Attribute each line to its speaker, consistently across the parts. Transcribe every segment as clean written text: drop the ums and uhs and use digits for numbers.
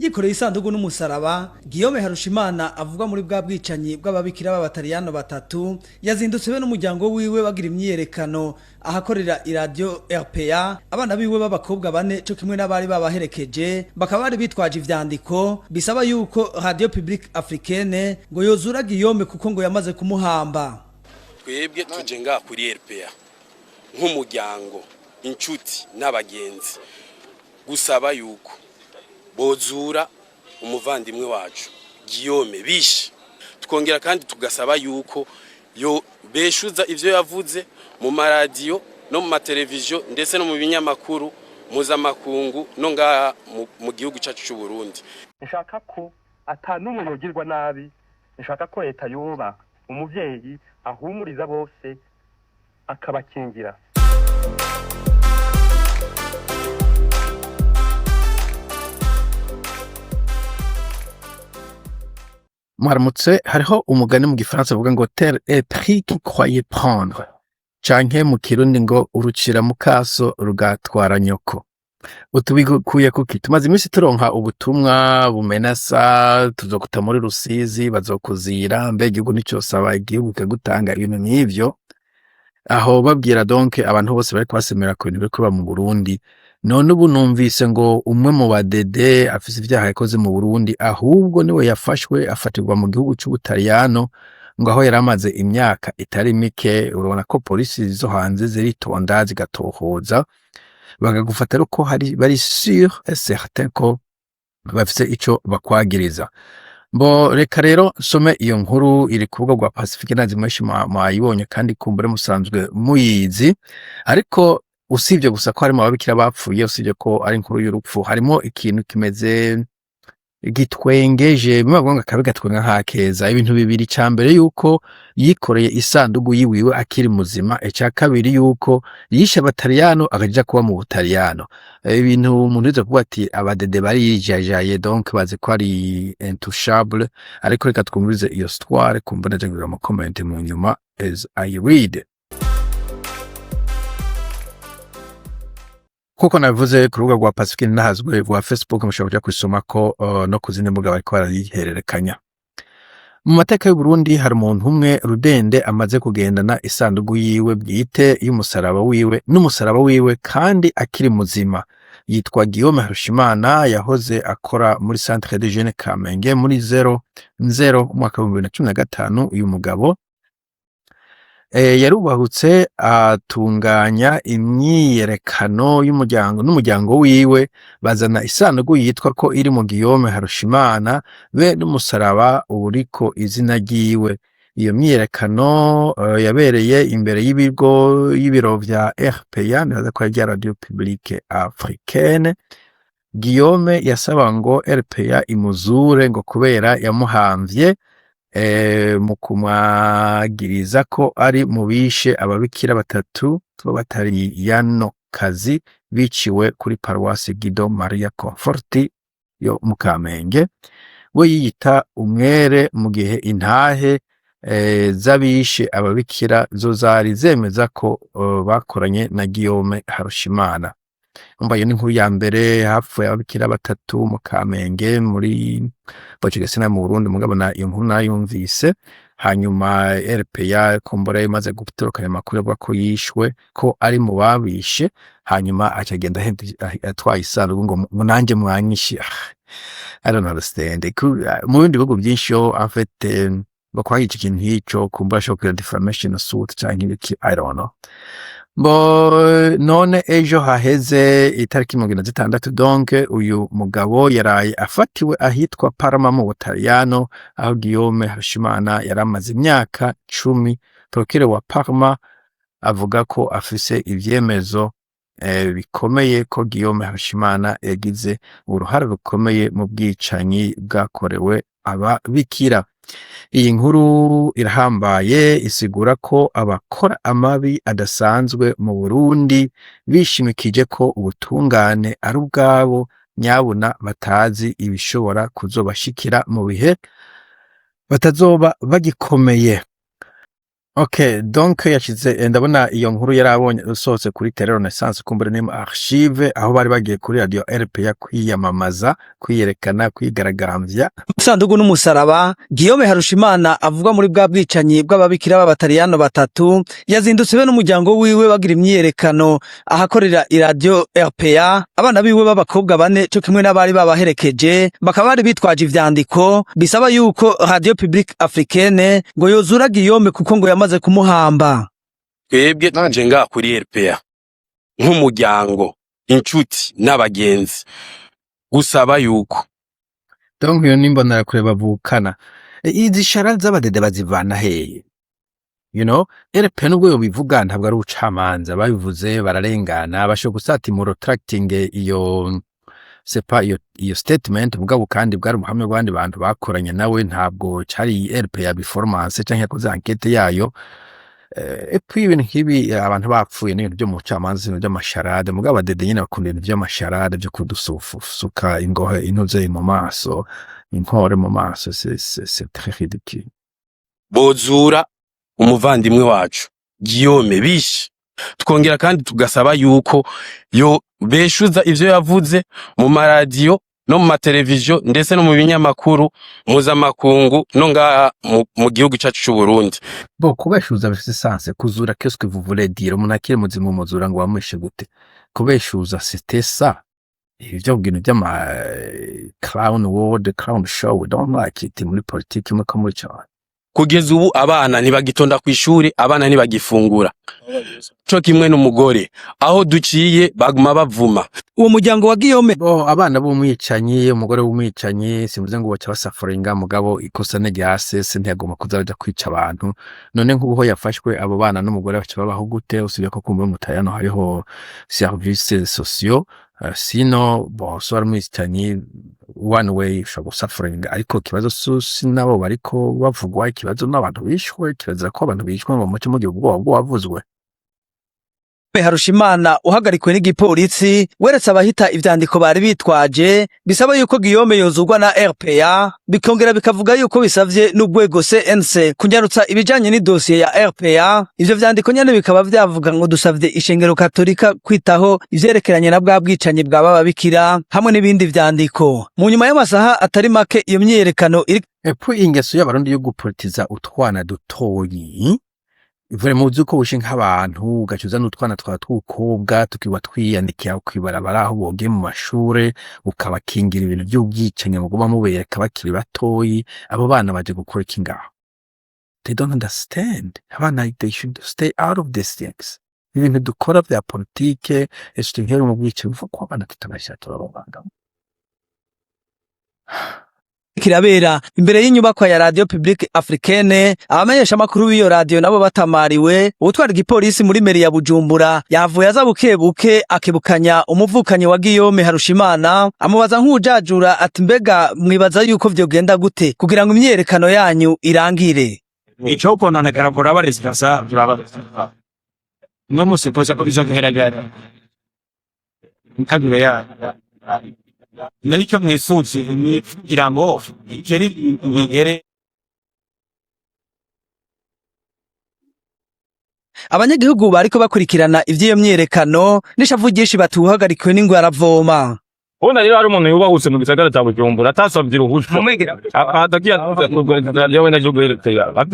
Speaker 1: Yikoreye isandugu n'umusaraba, Guillaume Harushimana avugwa muri bwa bwicanyi bw'ababikira b'Abataliyano batatu, yazindutse be n'umuryango wiwe bagira imyiyerekano ahakorera iradiyo RPA. Abana biwe b'abakobwa bane co kimwe n'abari babaherekeje bakaba bari bitwaje ivyandiko bisaba yuko Radio Publique Africaine ngo yozura Guillaume, kuko ngo yamaze kumuhamba.
Speaker 2: Twebwe tuje ngaha kuri RPA nk'umuryango, inshuti n'abagenzi, gusaba yuko bozura umuvandimwe wacu Guillaume bishe. Tukongera kandi tugasaba yuko yo beshuza ivyo yavuze mu maradiyo no mu mateleviziyo, ndetse no mu binyamakuru mpuzamakungu, no ngaha mu gihugu cyacu cy'u Burundi.
Speaker 3: Nshaka ko ata n'umwe yogirwa nabi. Nshaka ko leta yoba umuvyeyi ahumuriza bose, akabakingira.
Speaker 4: Mwaramutse. Hariho umugani mu gifaransa bavuga ngo "Tel est pris qui croyait prendre", canke mu kirundi ngo "Urucira mukaso rugatwara nyoko". Utubikuye kuki? Tumaze iminsi turonka ubutumwa bumenasa: tuzokuta muri Rusizi, bazokuzira, mbe igihugu nicosaba igihugu kikagutanga, ibintu nk'ivyo. Aho babwira donc abantu bose bariko basemera ku bintu biriko biba mu Burundi. None ubu numvise ngo umwe mu badede afise ivyaha yakoze mu Burundi, ahubwo niwe yafashwe, afatirwa mu gihugu c'Ubutaliyano, ngo aho yari amaze imyaka itari mike. Urabona ko polisi zo hanze ziritonda, zigatohoza, bakagufata ariko hari bari sûr et certain ko bafise ico bakwagiriza. Bo reka rero nsome iyo nkuru iri ku rubuga rwa Pacifique. Nazi mwenshi mwayibonye kandi kumbure musanzwe muyizi, ariko usibye gusa ko harimo ababikira bapfuye, usibye ko ari inkuru y'urupfu, harimo ikintu kimeze gitwengeje, bimwe bavuga ngo akabi gatwenga nk'akeza. Ibintu bibiri: ica mbere yuko yikoreye isandugu yiwiwe akiri muzima, ica kabiri yuko yishe Abataliyano akaja kuba mu Butaliyano. Ibintu umuntu yize kuvuga ati abadede barijajaye, donc bazi ko ari intouchable. Ariko reka twumvirize iyo histoire, kumva naje ngira ama comment mu nyuma as I read. Kuko nabivuze, ku rubuga rwa Pacifique Nahazwe rwa Facebook mushobora kuja kwisomako, no ku zindi mbuga bariko barayihererekanya. Mu mateka y'Uburundi hari umuntu umwe rudende amaze kugendana isandugu yiwe bwite y'umusaraba wiwe n'umusaraba wiwe kandi akiri muzima. Yitwa Guillaume Harushimana, yahoze akora muri Centre de Jeunes Kamenge. Muri 0 0 umwaka wa 2015, uyu mugabo yarubahutse atunganya imyiyerekano y'umuryango n'umuryango wiwe, bazana isandugu yitwa ko iri mu Guillaume Harushimana be n'umusaraba uriko izina ryiwe. Iyo myiyerekano yabereye imbere y'ibigo y'ibiro vya RPA, nibaza ko ari rya Radio Publique Africaine. Guillaume yasaba ngo RPA imuzure, ngo kubera yamuhamvye mu kumwagiriza ko ari mu bishe ababikira batatu b'Abataliyanokazi biciwe kuri paruwasi Guido Maria Conforti yo mu Kamenge. We yiyita umwere, mu gihe intahe z'abishe ababikira zo zari zemeza ko bakoranye na Guillaume Harushimana. Umva, iyo ni inkuru ya mbere. Hapfuye ababikira batatu mu Kamenge, muri Portugal mu Burundi. Mugabo na iyo nkuru nayumvise hanyuma RPA kumbura imaze gutorokanya amakuru avuga ko yishwe, ko ari mu babishe, hanyuma acagenda atwaye isanduku ngo nanjye mwanyishe. I don't understand. Mu bindi bihugu byinshi yo en fait bakwagira ikintu nk'ico, kumbura ashobora kugira defamation suit canke ibiki, I don't know. Bo none ejo haheze itariki 76, donc uyu mugabo yaraye afatiwe ahitwa Parma mu Butaliyano, aho Guillaume Harushimana yari amaze imyaka 10. Procureur wa Parma avuga ko afise ivyemezo bikomeye ko Guillaume Harushimana yagize uruhara rukomeye mu bwicanyi bwakorewe ababikira. Iyi nkuru irahambaye, isigura ko abakora amabi adasanzwe mu Burundi bishimikije ko ubutungane ari ubwabo, nyabuna batazi ibishobora kuzobashikira mu bihe batazoba bagikomeye. Ok, donc yashize ndabona iyo nkuru yarabonye usohotse kuri Tele Renaissance, kumbure ni mu archive, aho bari bagiye kuri radio RPA kwiyamamaza, kwiyerekana, kwigaragambya.
Speaker 1: Isandugu n'umusaraba. Guillaume Harushimana avugwa muri bwa bwicanyi bw'ababikira b'abataliyano batatu yazindutse be n'umuryango wiwe bagira imyiyerekano ahakorera iradiyo RPA. Abana biwe b'abakobwa bane co kimwe n'abari babaherekeje bakaba bari bitwaje ivyandiko bisaba yuko Radio Publique Africaine ngo yozura Guillaume kuko ngo yamaze kumuhamba.
Speaker 2: Twebwe tuje ngaha kuri RPA nk'umuryango, inshuti n'abagenzi gusaba yuko
Speaker 4: Donc iyo n'imbonerakure bavukana. Izi charades z'abadede bazivana hehe? RP nubwo yobivuga ntabwo ari ubucamanza, babivuze bararengana, bashobora gusata mu retracting iyo c'est pas iyo statement, mugabo kandi bwari ubuhamya bw'abandi bantu bakoranye nawe, ntabwo cari RP ya performance canke yakoze enquête yayo. Et puis ibintu nk'ibi, abantu bapfuye n'ibintu byo mu bucamanza, ibintu by'ama charades, mugabo abadede nyene bakunda ibintu vy'ama charades vyo kudusuka ingohe intuze mu maso, inkore mu maso, c'est très ridicule.
Speaker 2: Bozura umuvandimwe wacu Guillaume bishe, tukongera kandi tugasaba yuko yo beshuza ivyo yavuze mu maradiyo no mu mateleviziyo, ndetse no mu binyamakuru mpuzamakungu no ngaha mu gihugu cacu c'u Burundi.
Speaker 4: Bo kubeshuza bifise sens, kuzura, qu'est-ce que vous voulez dire? Umuntu akiri muzima umuzura ngo wamwishe gute? Kubeshuza, c'était ça. Ivyo bintu vy'ama clown world, clown show, we don't like it muri politiki muriko muri cane.
Speaker 2: Kugeza ubu abana ntibagitonda kw'ishuri, abana ntibagifungura co kimwe n'umugore, aho duciye baguma bavuma.
Speaker 1: Uwo muryango wa Guillaume
Speaker 4: Bo abana b'umwicanyi, umugore w'umwicanyi, simvuze ngo boca basafuringa, mugabo ikosa ni rya se, se ntiyagomba kuza araja kwica abantu. None nk'ubu ho yafashwe, abo bana n'umugore baca babaho gute? Usibye ko kumva mu Butaliyano hariho services sociaux, sino bon, so ari umwicanyi, one way ushobora gusafuringa, ariko ikibazo si nabo bariko bavugwa, ikibazo n'abantu bishwe. Kirazira ko abantu bishwe ngo muce mugira ubwoba bw'uwavuzwe.
Speaker 1: Harushimana uhagarikiwe n'igipolisi weretse abahita ivyandiko bari bitwaje bisaba yuko Guillaume yozurwa na RPA, bikongera bikavuga yuko bisavye n'urwego CNC kunyarutsa ibijanye n'idosiye ya RPA. Ivyo vyandiko nyene bikaba vyavuga ngo dusavye ishengero katolika kwitaho ivyerekeranye na bwa bwicanyi bwa bababikira, hamwe n'ibindi vyandiko. Mu nyuma y'amasaha atari make iyo myiyerekano iri
Speaker 4: Et puis ingeso y'abarundi yo gupolitiza utwana dutoyi, vraiment uzi ko wishe nk'abantu ugaca uzana utwana twa tw'ukobwa tukiba twiyandikira kw'ibarabara aho bogiye mu mashure, ukabakingira ibintu vy'ubwicanyi muguma mubereka bakiri batoyi. Abo bana baje gukora iki ngaho? They don't understand. Abana, they should stay out of these things, ibintu dukora vya politike ese nkero mu bwicanyi bivuga ko abana tutabashira turababangama.
Speaker 1: Kirabera imbere y'inyubakwa ya Radio Publique Africaine, abamenyesha makuru b'iyo radio nabo batamariwe. Uwutwara igipolisi muri mairie ya Bujumbura yavuye aza buke buke akebukanya umuvukanyi wa Guillaume Harushimana, amubaza nk'uwujajura ati: "Mbega mwibaza yuko vyogenda gute kugira ngo imyiyerekano yanyu irangire?"
Speaker 5: Ico kononekara kuraba responsable umwe musi poza ko bizogeragera ntabire ya naricyo mwifuza kugira ngo igere bigere.
Speaker 1: Abanyagihugu bariko bakurikirana ivy'iyo myiyerekano n'ishavu ryinshi batuhagarikiwe n'ingwe aravoma.
Speaker 6: Ubona rero hari umuntu yubahutse mu gisagara ca Bujumbura atasavye uruhusha atagiye yewe na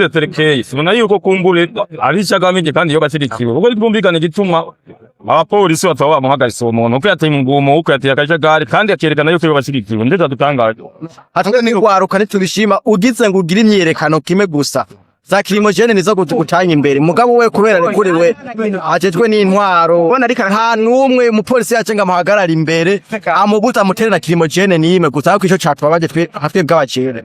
Speaker 6: aterekeye, sibona yuko kumbure ari ishagamije kandi iyo bashyigikiwe, kuko twumvikana igituma abapolisi bataba bamuhagaritse uwo muntu, uko yateye umugumo, uko yateye akajagari, kandi akerekana yuko iyo bashyigikiwe, ndetse adutangaje.
Speaker 7: Hatwe n'urwaruka ntitubishima, ugize ngo ugire imyiyerekano kimwe gusa, za lacrymogène nizo gutanya imbere. Mugabo we kubera rekuriwe ajejwe n'intwaro, nta n'umwe umupolisi yaje ngo amuhagarare imbere amubuza amutere na lacrymogène n'imwe gusa, ariko ico catubabaje twe nka twebwe abajene.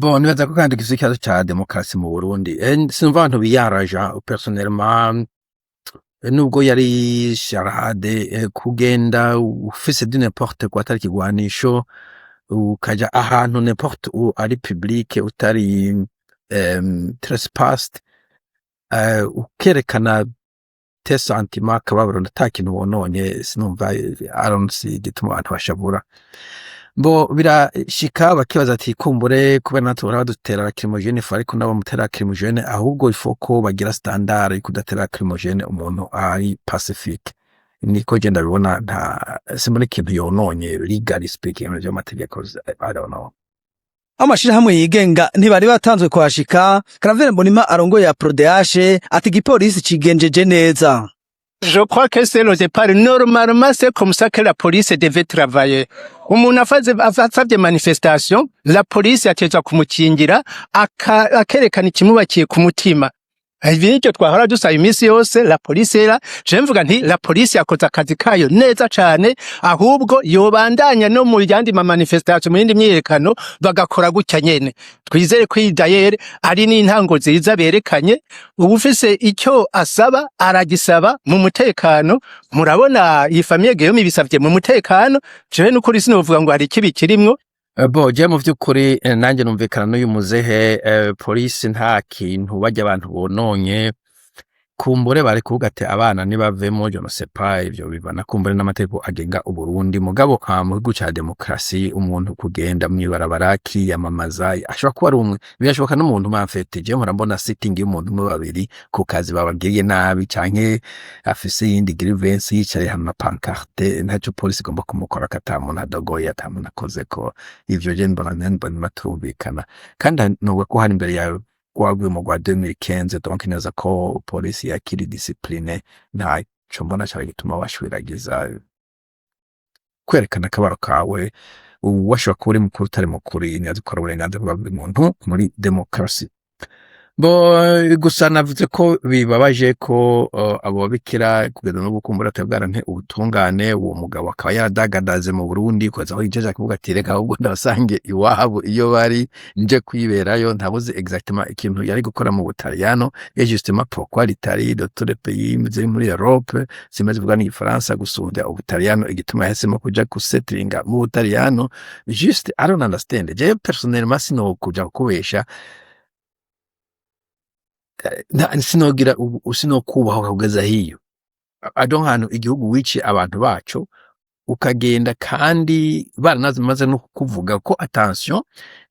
Speaker 4: Bon, nibaza ko kandi gifise ikibazo ca demokarasi mu Burundi. Sinumva abantu biyaraja personnellement, nubwo yari charade, kugenda ufise du n'importe quoi, atari ikigwanisho, ukaja ahantu n'importe où ari public, utari trespassed, ukerekana tes sentiments, akababaro, ata kintu wononye, sinumva, I don't see igituma abantu bashavura. Bo birashika bakibaza ati kumbure kubera natwe bahora badutera lacrymogène, ariko nabo bamutera lacrymogène, ahubwo il faut ko bagira standard yo kudatera lacrymogène umuntu ari pacifique. Niko je ndabibona, nta simbona ikintu yononye, legally speaking, mu vy'amategeko, I don't know.
Speaker 1: Amashirahamwe yigenga ntibari batanzwe kuhashika. Claver Mbonima arongoye ya ProdeH ati igipolisi cigenjeje neza.
Speaker 8: Je crois que c'est le départ. Normalement, c'est comme ça que la police devait travailler. Umuntu afaze asavye manifestation, la police yategerezwa kumukingira, akerekana ikimubakiye ku mutima. Ibi nivyo twahora dusaba iminsi yose. La police era, je mvuga nti la police yakoze akazi kayo neza cane, ahubwo yobandanya no mu yandi ma manifestation, mu yindi myiyerekano bagakora gutya nyene. Twizere ko iyi d'ailleurs ari n'intango nziza berekanye. Uwufise icyo asaba aragisaba mu mutekano. Murabona iyi famille Guillaume ibisavye mu mutekano. Jewe n'ukuri sinovuga ngo hari ikibi kirimwo.
Speaker 4: Bo je mu vy'ukuri, nanjye numvikana n'uyu muzehe. Polisi nta kintu barya abantu bononye. Kumbure bari kuvuga ati abana nibavemo, je ne sais pas, ivyo bivana kumbure n'amategeko agenga Uburundi. Mugabo mu gihugu ca demokarasi, umuntu kugenda mw'ibarabara akiyamamaza, ashobora kuba ari umwe, birashoboka n'umuntu umwe. En fait, je mpora mbona sitting y'umuntu umwe, babiri ku kazi babagiriye nabi canke afise iyindi grievance, yicaye hama pancarte, ntaco polisi igomba kumukora ko ata muntu adogoye, ata muntu akozeko. Ivyo je mbona batumvikana, kandi nuvuga ko hari imbere yawe rwagwimo rwa 2015, donc neza ko polisi yakiri discipline. Ntaco mbona cari gituma bashwiragiza kwerekana akabaro kawe. Washobora kuba uri mukuru, utari mukuru, nyazi ko ari uburenganzira bwa buri muntu muri demokarasi. Bo gusa navuze ko bibabaje ko abo babikira kugeza n'ubu kumbura bwaranke ubutungane. Uwo mugabo akaba yaradagadaze mu Burundi kugeza aho yijeje akavuga ati reka ahubwo ndabasange iwabo iyo bari, nje kwiberayo. Ntabuze exactement ikintu yari gukora mu Butaliyano, et justement pourquoi l'Italie, de tous les pays ziri muri Europe zimaze kuvuga n'igifaransa gusumvya Ubutaliyano, igituma yahisemo kuja gusettlinga mu Butaliyano, juste I don't understand. Jewe personnellement sinokuja kubesha, sinogira sinokubaho kugeza hiyo ado hantu igihugu wiciye abantu baco ukagenda, kandi baranazimaze no kukuvuga ko attention,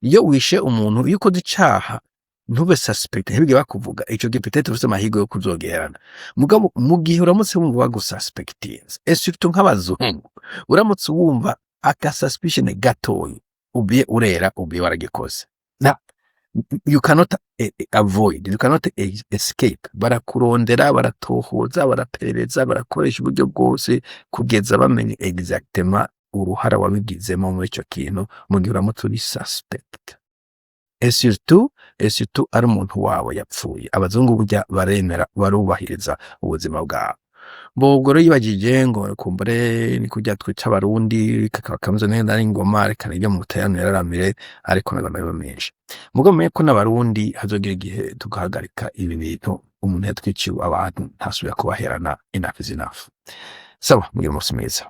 Speaker 4: iyo wishe umuntu, iyo ukoze icaha ntube suspect, ntibige bakuvuga, ico gihe peut-être ufise amahirwe yo kuzogerana. Mugabo mu gihe uramutse wumva bagususpectinze, et surtout nk'abazungu, uramutse wumva aka suspicion gatoyi, ubiye urera, ubiye waragikoze, na you cannot avoid, you cannot escape. Barakurondera, baratohoza, baraperereza, barakoresha uburyo bwose kugeza bamenye exactement uruhara wabigizemo muri ico kintu, mu gihe uramutse uri suspect, et surtout ari umuntu wawe yapfuye. Abazungu burya baremera, barubahiriza ubuzima bwawe. Bo ubwo rero yibagije ngo kumbure ni kurya twica Abarundi, kakaba kameze neza ari ingoma, reka niryo mu Butaliyano yararamire, ariko nagomba menshi. Mugo mumenye ko n'Abarundi hazogira igihe tugahagarika ibi bintu. Umuntu yatwiciye abantu ntasubira kubaherana. Enough is enough. Sawa, mugire umunsi mwiza.